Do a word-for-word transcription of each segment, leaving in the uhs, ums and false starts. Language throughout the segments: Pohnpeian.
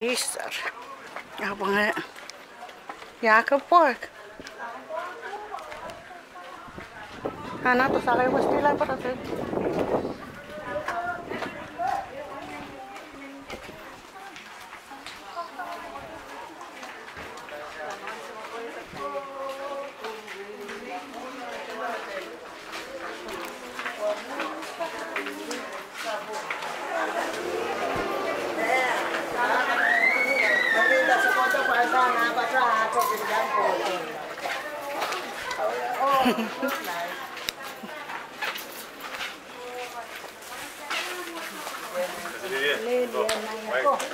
Easter. Apw nge. Ia ke pwehk. Ana to sala e wes tila pwehk.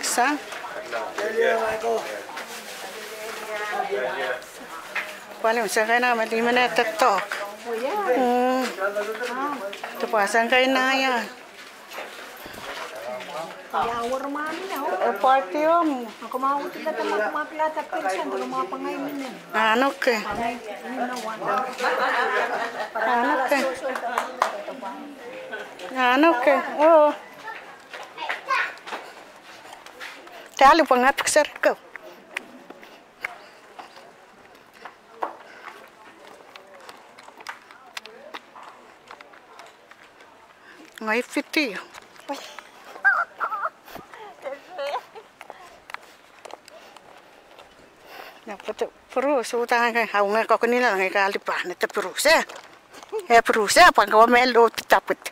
Sang. Pwal sang kaina me lime ne tek tok. Mm. Te pwal sang kaina ia. Party om. Ahn ok. Ahn ok. Ahn ok. Oh. Tali pwanga picture ko. Ngehi video. Na pwete Bruce, uhdahn ke, au ngehi koakoa ni la ngehi kalipa, nete Bruce, eh? Eh, Bruce, eh, pwang ko me lo tapwit.